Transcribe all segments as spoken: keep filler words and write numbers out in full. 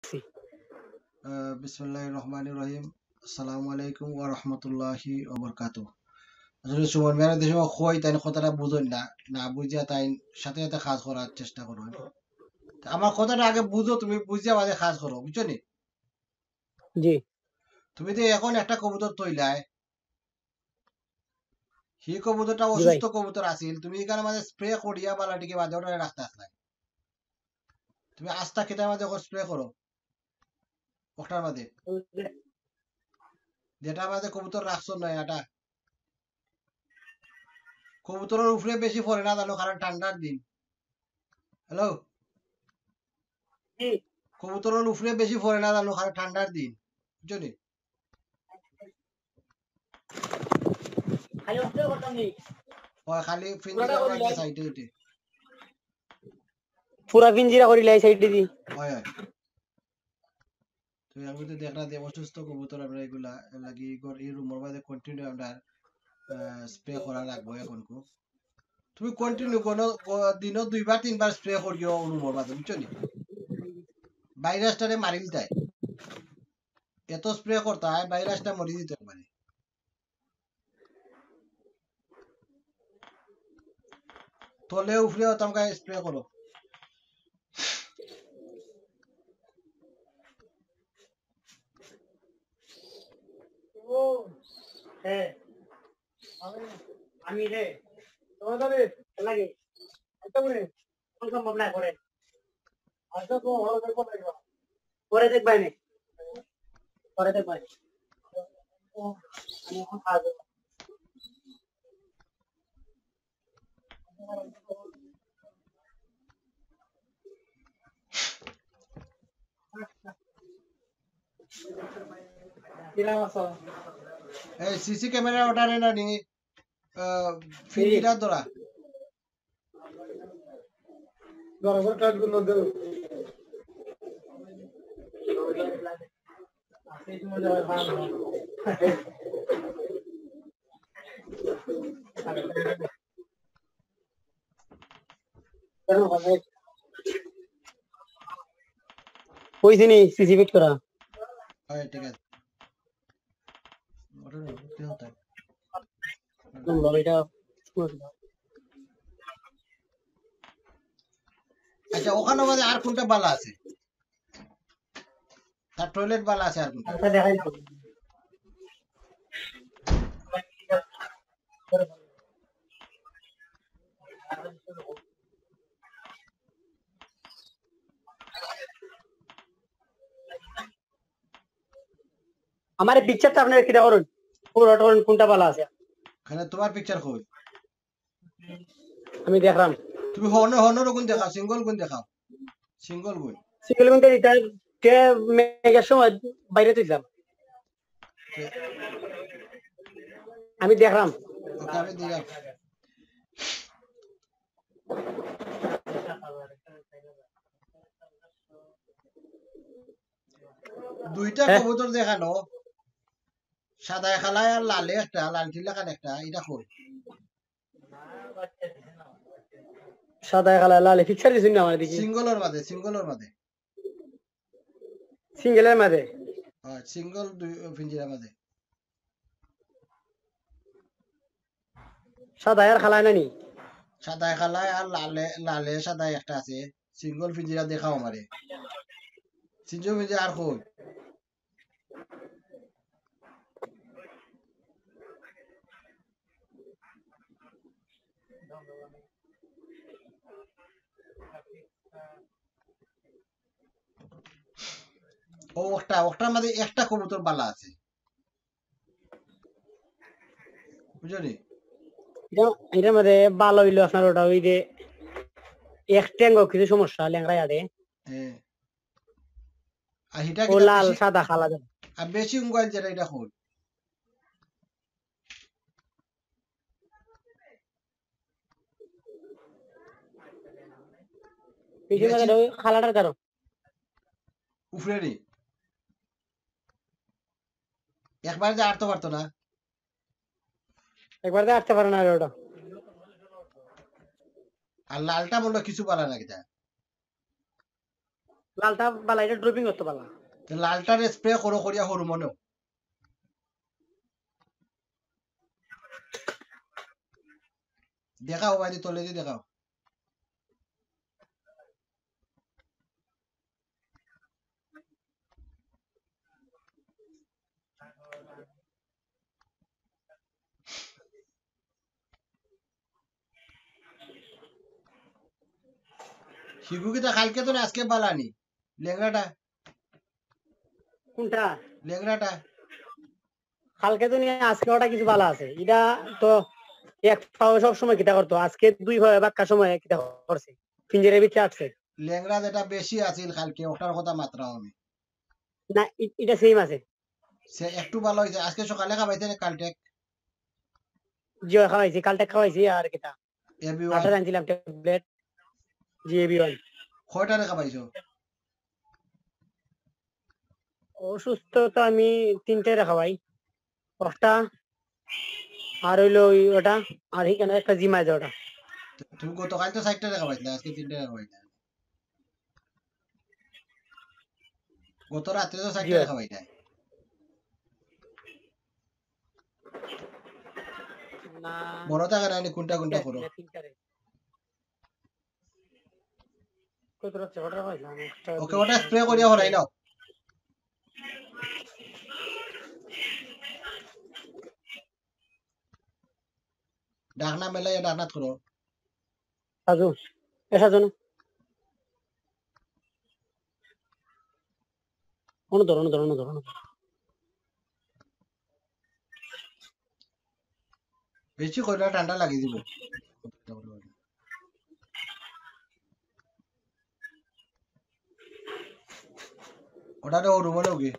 আহ, বিসমিল্লাহির রহমানির রহিম। আসসালামু আলাইকুম ওয়া রাহমাতুল্লাহি ওয়া বারাকাতুহু। আসলে সুমন মিয়ার উদ্দেশ্যে কই, তাইন কথাটা বুঝইন না, না বুঝিয়া তাইন সাথে সাথে কাজ করার চেষ্টা করইন। তে আমার কথাটা আগে বুঝো, তুমি বুঝিয়া বাদে কাজ করো, বুঝছো নি? জি। তুমি তো এখন একটা কবুতর থইলায়, হি কবুতরটা জি ভাই। অসুস্থ কবুতর আছিল, তুমি ইখানর মাঝে স্প্রে করিয়া বালাটিকে বাদে ওটারে রাখতা আছলায়। তুমি আস্তা কিতার মাঝে এখন স্প্রে করো, ওটার মাঝে। যেটার মাঝে কবুতর রাখছো নয়, এটা কবুতরর উপরে বেশি পড়ে না জানো, কারণ ঠান্ডার দিন। হ্যালো? জি। কবুতরর উপরে বেশি পড়ে না জানো, কারণ ঠান্ডার দিন। বুঝছো নি? খালি উপরে করতাম নি। ওই খালি পুরাটা পিঞ্জিরা করি লাগে লাই। সাইডে উঠে। পুরা পিঞ্জিরা করি লাই সাইডে দি। ওই, ওই। তুমি আমি তো দেখরা যে অসুস্থ কবুতর আমরা এগুলা লাগি ঘর এই রুমর মাঝে কন্টিনিউ আমরা, আহ, স্প্রে করা লাগবো এখন খুব। তুমি কন্টিনিউ কোনো গ-, দিনও দুইবার তিনবার স্প্রে করিও রুমর মাঝে, বুঝছো নি? ভাইরাসটারে মারিল তাই। এত স্প্রে করতা হয়, ভাইরাসটা মরি দিত একবারে। তলে উপরে হতাম গায়ে স্প্রে করো। ও, হ্যাঁ। আমি রে, তোমার দাদা লাগে। আচ্ছা, বলে, কোন সম্ভব না করে। আচ্ছা, তো ভালো থাকবো, থাকবো। পরে দেখবাই নে। পরে দেখবাই নে। আমি এখন খাওয়া দাওয়া। এই সিসি ক্যামেরা ওটা রে না নি, আহ, ফিল্টার ধরা। ধরা করে কাট গুলো দেও। কইছি নি সিসি ফিট করা? হ্যাঁ, ঠিক আছে। ওটা না, উঠতে হতো। আচ্ছা, ওখানে বাদে আর কোনটা বালা আছে? তার টয়লেট বালা আছে আর কোনটা? আচ্ছা, দেখাই দাও। আমার এই পিকচারটা আপনারা কিটা করুন, পুরো করুন, কোনটা বালা আছে? এখানে তোমার পিকচার কই? আমি দেখলাম। তুমি হন, হনর গুণ দেখাও, সিঙ্গল গুণ দেখাও। সিঙ্গল গুণ। সিঙ্গল গুণ তো এটা কে মেঘের সময় বাইরে তুললাম। আমি দেখলাম। ওকে, আমি দিলাম। দুইটা হ্যাঁ। কবুতর দেখানো, সাদায় কালায় আর লালে একটা, লাল টিলা কান একটা, এটা কই? সাদায় কালায় লালে পিকচার দিছইন না আমার দিকে। সিঙ্গলর মাঝে, সিঙ্গলর মাঝে। সিঙ্গেলের মাঝে? হ্যাঁ, সিঙ্গল দুই পিঞ্জিরার মাঝে। সাদায় আর কালায় না নি? সাদায় কালায় আর লালে, লালে সাদায় একটা আছে। সিঙ্গল পিঞ্জিরা দেখাও আমারে। সিঙ্গল পিঞ্জিরা আর কই? ও, ওটা, ওটার মাঝে একটা কবুতর বালা আছে। বুঝছো নি? এটা, এটার মাঝে বালা অইলো আপনার ওটা ওই যে এক ঠ্যাঙ্গো কিছু সমস্যা, ল্যাংড়া আড়ে। হ্যাঁ। আর এটা ও কিতা লাল, বেশি, সাদা, কালা। আর বেশি উঙ্গাইল যেটা, এটা কই? পিছনে বেশি ওই কালাটার কারণ। উপরে নি। একবার যে আটতে পারতো না। একবার যে আটতে পারে না ওটা। আর লালটা মনে হয় কিছু বালা না কিতা? লালটা বালা, ইটা ড্রপিং অত বালা। তে লালটারে স্প্রে করো করিয়া হরু মনেও। দেখাও ভাই, তলেদি দেখাও। শিবু কিতা কালকে তো না, আজকে বালানি? লেংড়াটা। কোনটা? লেংড়াটা। কালকে তো নিয়া আজকে ওটা কিছু বালা আছে। ইটা তো এক পাও সব সময় কিতা করতো, আজকে দুই পাও বাক্কা সময় কিতা করছে, পিঞ্জরের ভিতরে আটছে। লেংড়া যেটা বেশি আছিল কালকে, ওটার কথা মাতরাম আমি। না, ই-, ইটা সেম আছে। সে একটু বালা অইছে। আজকে সকালে খাবাইছে রে কালটেক? জি, অয় খাবাইছি, কালটেক খাবাইছি আর কিতা। AB one. আটার আনছিলাম ট্যাবলেট। জি, এবি ওয়ান। কয়টারে খাবাইছো? অসুস্থ তো আমি তিনটারে খাবাই। একটা, আর অইলো ওই ওটা, আর এখানে একটা জিম আছে ওটা। তুমি গতকাল তো চাইরটারে খাবাইছিলা, আজকে তিনটারে খাবাইলা। গত রাত্রে তো জি চাইরটারে ভাই। খাবাইলা। না। মনে থাকে না নি কোনটা কোনটা করো? তিনটারে। কত রাত্রে অর্ডার পাইলাম একটা। ওকে, ওটা স্প্রে করিয়া হরাই নাও। ডাকনা মেলাইয়া ডাকনাত করো। সাজু, এ সাজু না। অনু ধরো, অনু ধরো, অনু ধরো, অনু ধরো। বেশি কইরা ঠান্ডা লাগি দিব। ওটা তো রুমে লোকে।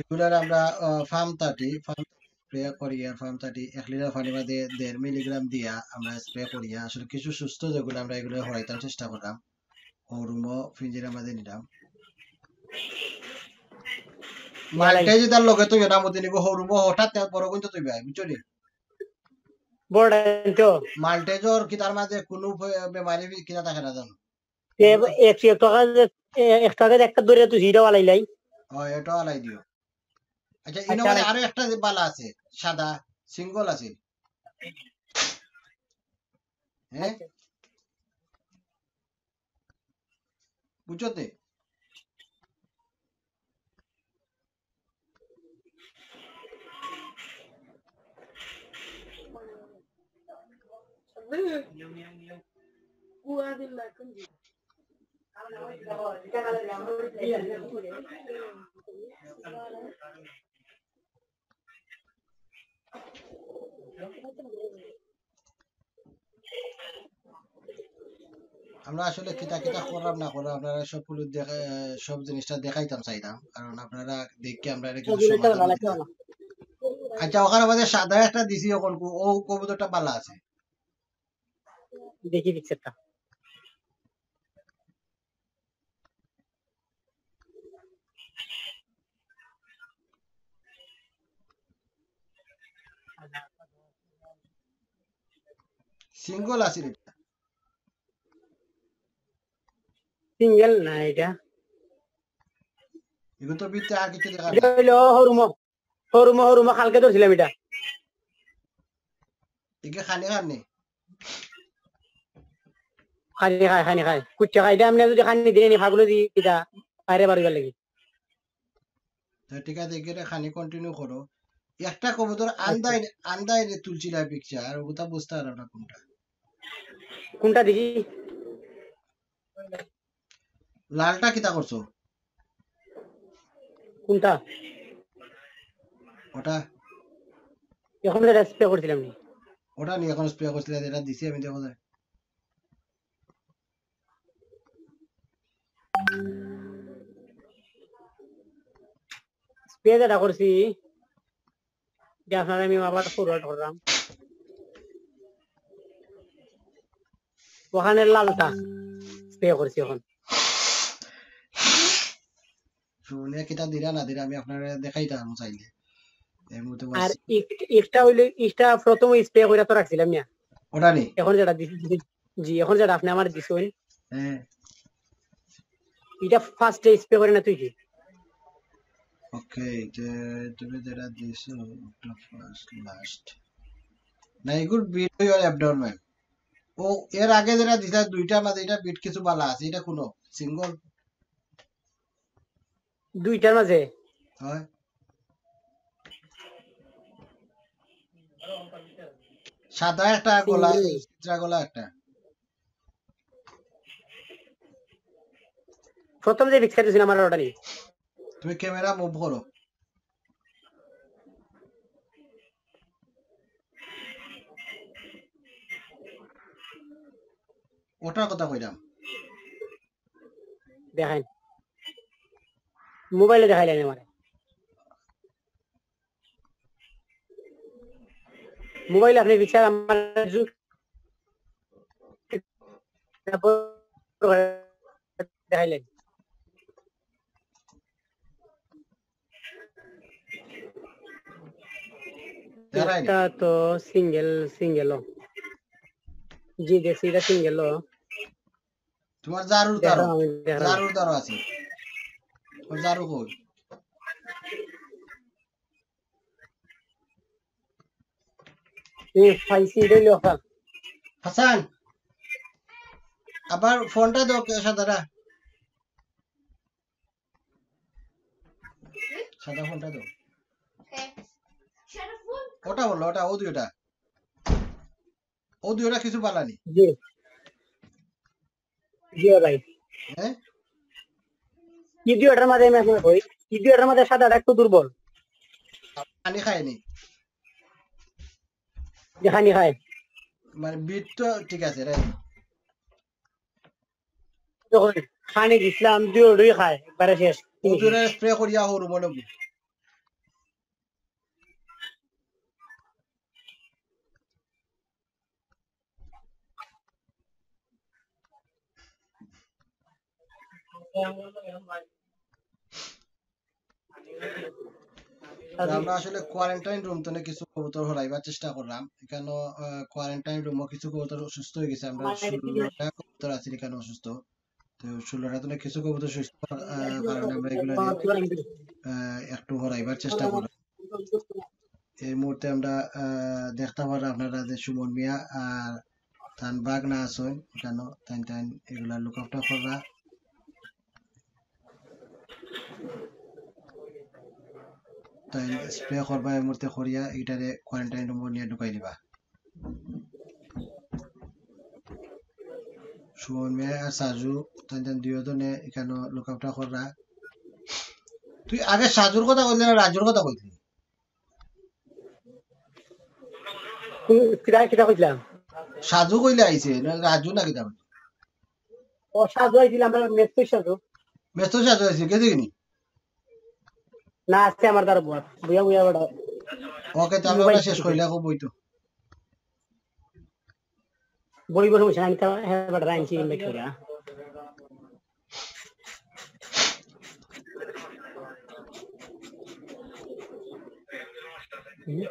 এগুলার আমরা, আহ, ফার্ম থার্টি, ফার্ম স্প্রে করিয়া, ফার্ম থার্টি এক লিটার পানির মাঝে দেড় মিলিগ্রাম দিয়া আমরা স্প্রে করিয়া, আসলে কিছু সুস্থ যেগুলো আমরা এগুলো হরাইতাম চেষ্টা করলাম। হরুমো ফিঞ্জিরার মাঝে নিলাম। মালটে যদি তার লগে তুই না মতে নিব, হরুমো হঠাৎ বড় কিন্তু তুই ভাই, বুঝছো নি? বড় তো। মালটে জ্বর কি তার মাঝে কোনো বে-, বেমারি বি-, কিনা থাকে না জানো? এ, একশো এক টাকা যে, এ, এক টাকা যে একটা ধরে তুই হিরো বালাইলাই। ও, এটা আলাই দিও। আচ্ছা, আচ্ছা, ইনো মানে আলাই। আরো একটা যে বালা আছে, সাদা, সিঙ্গেল আছে। হ্যাঁ? আচ্ছা। বুঝছো তে? আমরা আসলে কিতা কিতা করলাম না করলাম, আপনারা সব কিছু দেখা-, সব জিনিসটা দেখাইতাম চাইলাম, কারণ আপনারা দেখে আমরা এটা কিছু সমাধান দিতাম। আচ্ছা, ওখানে আমাদের সাদা একটা দিছি, ওখান কো-, ও কবুতরটা বালা আছে। দেখি পিকচারটা। সিঙ্গেল আছিল এটা। সিঙ্গেল না এটা। এগুলো তো ভিতরে আর কিছু দেখা এটা যায়। হইলো হরুমো। হরুমো, হরুমো, কালকে ধরছিলাম এটা। একে খানি খানি? খানি খায়, খানি খায়। কুচ্চা খায়। এটা আপনি যদি খানি দিয়ে নি, ফাগুলো দি, কিতা, বাইরে বাড়িবার লাগি। তো ঠিক আছে, এখানে খানি continue করো। একটা কবুতর আচ্ছা। আন্দাই, আন্দাই রে তুলছিল পিকচার, ওটা বুঝতে পারলাম না কোনটা। কোনটা দেখি? লালটা কিতা করছো? কোনটা? ওটা? এখন যেটা স্প্রে করছিলাম নি? ওটা নিয়ে এখন স্প্রে করছিলে, যেটা দিছি আমি, দেখো যায়। স্প্রে যেটা করছি, যে আপনারা আমি আবার ফরওয়ার্ড করলাম। ওখানে লালটা স্প্রে করছি এখন। শুনে কিতা দিরা না দিরা আমি আপনারা দেখাইতাম চাইলে। এর মধ্যে আর ইক-, ইকটা অইলো, ইকটা প্রথম স্প্রে কইরা তো রাখছিলাম না। ওটা নি? এখন যেটা দিছি, জি, এখন যেটা আপনি আমার দিছেন, হ্যাঁ। এটা ফার্স্টে স্প্রে করে না তুই কি? ওকে, যে তুমি যেটা দিছো, ওটা ফার্স্ট, লাস্ট। না, এগুলো বিট অইল অ্যাবডোমেন। ও, এর আগে যেটা দিছা দুইটার মাঝে, এটা বিট কিছু বালা আছে, এটা কোনো সিঙ্গেল? দুইটার মাঝে? হয়। সাদা একটা গলা, সিঙ্গেল। চিত্রা গলা একটা। প্রথম যে পিকচার দিছিল আমার ওটা নি। তুমি ক্যামেরা মুভ করো। ওটার কথা কইলাম। দেখেন। মোবাইলে দেখাইলেন আমারে। মোবাইলে আপনি পিকচার আমার জুম দেখাইলেন। দেখাই নি। এটা তো সিঙ্গেল, সিঙ্গেল। জি, দেখছি, এটা সিঙ্গেল। তোমার জারুর দেখো, দারো, আমি দেখো। জারুর দারো আছে। ওর জারু কই? এ, পাইছি, এটা হইলো ওখান। হাসান, আবার ফোনটা দাও, কে সাদাটা? সাদা ফোনটা দাও। ওটা বলো, ওটা, ও দুইটা। ও দুইটা কিছু বালা নি। জি। জি ভাই। হ্যাঁ? ই দুইটার মাঝে আমি এখন কই, ই দুইটার মাঝে সাদাটা একটু দুর্বল। পানি খায়নি। যে খানি খায়। মানে বিট তো ঠিক আছে, রাইট? যখন খানি দিছিলাম, দুই ওটাই খায়, একবারে শেষ। ও দুইটা স্প্রে করিয়া হরু মনে হয়। তো আমরা আসলে কোয়ারেন্টাইন রুম তো কিছু কবুতর হরাইবার চেষ্টা করলাম। এখানে, আহ, কোয়ারেন্টাইন রুমও কিছু কবুতর অসুস্থ হয়ে গেছে। আমরা ষোলোটা কবুতর আছি এখানে অসুস্থ। তো ষোলোটা তো কিছু কবুতর সুস্থ, আহ, কারণে আমরা এগুলা, আহ, একটু হরাইবার চেষ্টা করলাম। এই মুহূর্তে আমরা, আহ, দেখতে পারলাম আপনারা যে সুমন মিয়া আর তান বাগ না আছেন, এখানে তাইন তাইন এগুলা লুক আফটার কররা। তাইন স্প্রে করবা এই মুহূর্তে করিয়া, এটারে কোয়ারেন্টাইন রুমো নিয়া ঢুকাই দিবা। সুমন মিয়া আর সাজু, তাইন তাইন দুইও জনে এখানে লুক আফটার কররা। তুই আগে সাজুর কথা কইলি না রাজুর কথা কইলি? কোন, কিতা, কিতা কইছিলাম? সাজু কইলে আইছে, না রাজু না কিতা? ও, সাজু আইছিল, আমরা মেস্তু সাজু। মেস্তু সাজু আইছে, গেছে কিনি? না, আজকে আমার দ্বারা বস। বুয়া, বুয়া, বেটা। ওকে, তো আমরা মোবাইল শেষ টিপে। করিলে খুব বইতো। বই বসে বসে আনতে হয়, হ্যাঁ, বেটা, রাইন কি ইনভাইট করে, হ্যাঁ? হুম।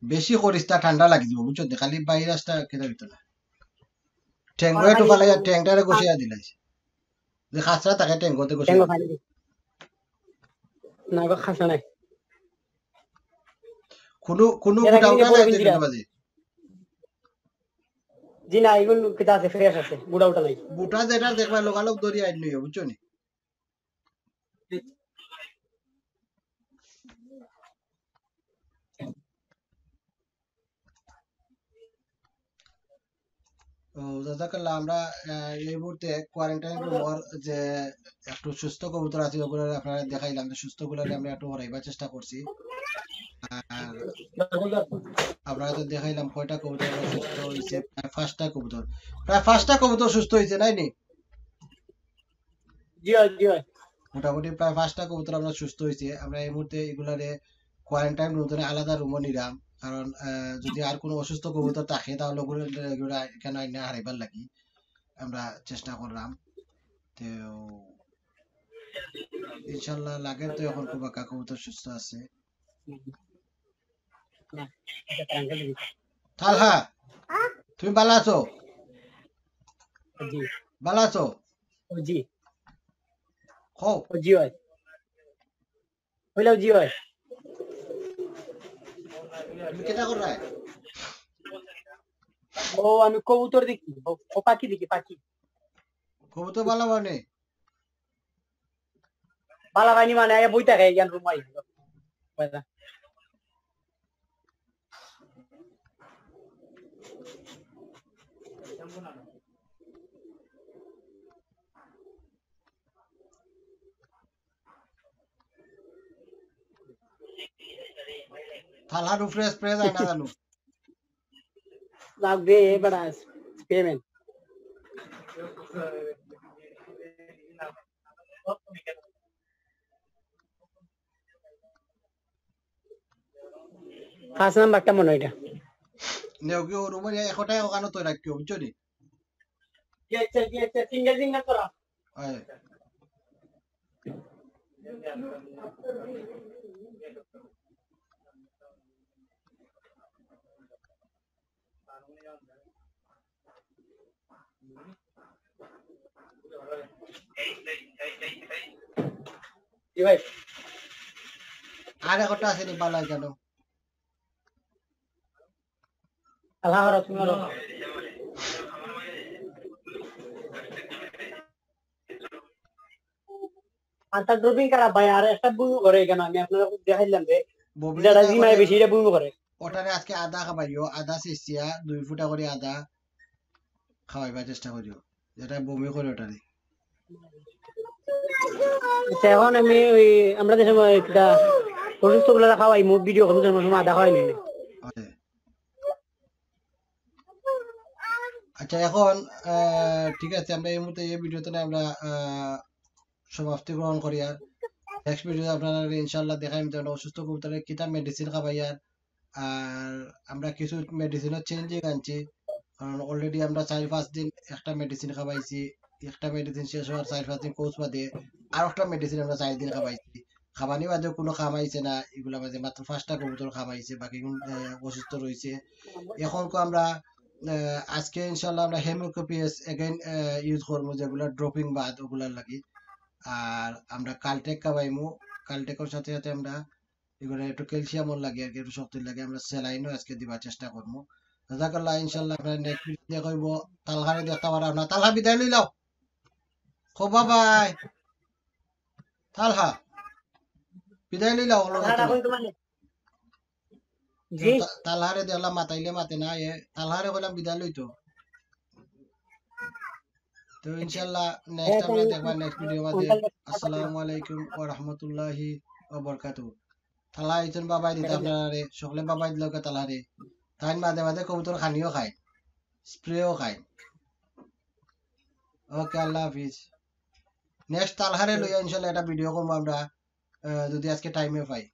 বেশি করিস তা ঠান্ডা লাগি দিব, বুঝছো? খালি ভাইরাসটা কেটে দিত না। ট্যাঙ্গো একটু ফালাইয়া ট্যাঙ্কটারে ঘষিয়া দিলাইছে। যে খাসরা তাকে ট্যাঙ্গোতে ঘষিয়া ট্যাঙ্গো দিলাইছে। ফালি দি। না গো, খাসা নাই। কোনো, কোনো এর আগে গুটা উটা কিন্তু নাই বড় দেখতে বিন্দিরা। পাচ্ছি। জি না, এগুলো কিতা আছে, ফ্রেশ আছে, গুটা উটা নাই। গুটা যেটা দেখবা, লগালগ ধরি আইন নিও, বুঝছো নি? ও, জাজাকাল্লাহ। আমরা, আহ, এই মুহূর্তে কোয়ারেন্টাইন রুমর যে একটু সুস্থ কবুতর আছে, ওগুলো আপনারা দেখাইলাম, যে সুস্থ গুলারে আমরা একটু হরাইবার চেষ্টা করছি। আর আপনারা তো দেখাইলাম কয়টা কবুতর আমরা সুস্থ হইছে, প্রায় পাঁচটা কবুতর, প্রায় পাঁচটা কবুতর সুস্থ হইছে, নাই নি? জি অয়, জি অয়। মোটামুটি প্রায় পাঁচটা কবুতর আমরা সুস্থ হইছে। আমরা এই মুহূর্তে এগুলারে কোয়ারেন্টাইন রুম থেকে আলাদা রুমও নিলাম, কারণ, আহ, যদি আর কোনো অসুস্থ কবুতর থাকে তাহলে ওগুলো, ওগুলো এখানে আইনা হারাইবার লাগি আমরা চেষ্টা করলাম। তো ইনশাআল্লাহ লাগের তো এখন খুব বাক্কা, কবুতর সুস্থ আছে। তালহা, তুমি ভালা আছো? জি। ভালা আছো? জি। কও। জি অয়। কইলাও জি অয়। তুমি কিতা কররায়? ও, আমি কবুতর দেখি, ও, ও পাখি দেখি, পাখি। কবুতর ভালা মানে? ভালা পাইনি মানে, আইয়া বই থাকে, ইয়ান রুম আই। তালহার উপরে স্প্রে যায় না জানো? লাগবে, এ বেটা, পেমেন্ট। পাঁচ নাম্বারটা মনে হয় এটা। নেও কি ওর উপরে একটা ওখানে তো রাখিও, বুঝছো নি? জি আচ্ছা, জি আচ্ছা, সিঙ্গেল সিঙ্গেল করা। আয়। জি ভাই। আর একটা আছে নি, বালা কেন? আল্লাহ রাসূল। আচ্ছা, ড্রপিং খারাপ ভাই, আর একটা বমি করে কেন? আমি আপনারা দেখাইলাম যে বমি যেটা যেটা জিমায় করে, বেশি, এটা বমি করে। ওটারে আজকে আদা খাবাইও, আদা ছিঁচিয়া দুই ফুটা করি আদা খাওয়াইবার চেষ্টা করিও, যেটা বমি করে ওটারে। আচ্ছা, এখন আমি ওই আমরা যে সময় একটা অসুস্থ গুলা খাওয়াই, মুখ ভিডিও কোনো সময় আদা খাওয়াই নি। আচ্ছা। আচ্ছা, এখন, আহ, ঠিক আছে, আমরা এই মুহূর্তে এই ভিডিওটা নিয়ে আমরা, আহ, সমাপ্তি গ্রহণ করি। আর নেক্সট ভিডিও আপনারা ইনশাআল্লাহ দেখাইমু যে আমরা অসুস্থ কবুতরে কিতা মেডিসিন খাবাইয়ার। আর আমরা কিছু মেডিসিনও চেঞ্জিং আনছি, কারণ অলরেডি আমরা চার পাঁচ দিন একটা মেডিসিন খাবাইছি, একটা মেডিসিন শেষ হওয়ার চার পাঁচ দিন কোর্স বাদে আর একটা মেডিসিন আমরা চার দিন খাবাইছি। খাবানি বাদে কোনো কাম আইছে না, এগুলা বাদে মাত্র পাঁচটা কবুতর কাম আইছে, বাকি গুন, আহ, অসুস্থ রইছে। এখন কো আমরা, আহ, আজকে ইনশাআল্লাহ আমরা হেমোকোপিয়াস again, আহ, ইউজ করমু, যেগুলা ড্রপিং বাদ ওগুলার লাগি। আর আমরা কালটেক খাবাইমু, কালটেকর সাথে সাথে আমরা এগুলা একটু ক্যালসিয়ামর লাগি আর কি, একটু শক্তির লাগি আমরা স্যালাইনও আজকে দিবার চেষ্টা করমু। জাযাকাল্লাহ, ইনশাআল্লাহ আপনারা নেক্সট ভিডিও দেখা অইবো। তালহারে দেখতা পাররাম না, তালহা বিদায় লইলাও। খো বাবাই। তালহা, বিদায় লইলাও, হলো তালহাটা কথা। কই তোমার? জি। তা-, তালহারে দেখলাম মাতাইলে মাতে না, এ, তালহারে কইলাম বিদায় লইতো। তো ইনশাআল্লাহ নেক্সট হ্যাঁ, আমরা তাই দেখবা নেক্সট ভিডিও মাঝে। তাহলে আসসালামু আলাইকুম ওয়া রাহমাতুল্লাহি ওয়া বারাকাতুহু। তালহা আইছইন বাবাই দিতা তাহলে আপনারারে, সকলে বাবাই দিলাউক্কা তালহারে। তাইন মাঝে মাঝে কবুতর খানিও খায়, স্প্রেও খায়। ওকে, আল্লাহ হাফিজ। নেক্সট তালহারে লইয়া ইনশাআল্লাহ একটা ভিডিও করমু আমরা, আহ, যদি আজকে টাইমে পাই।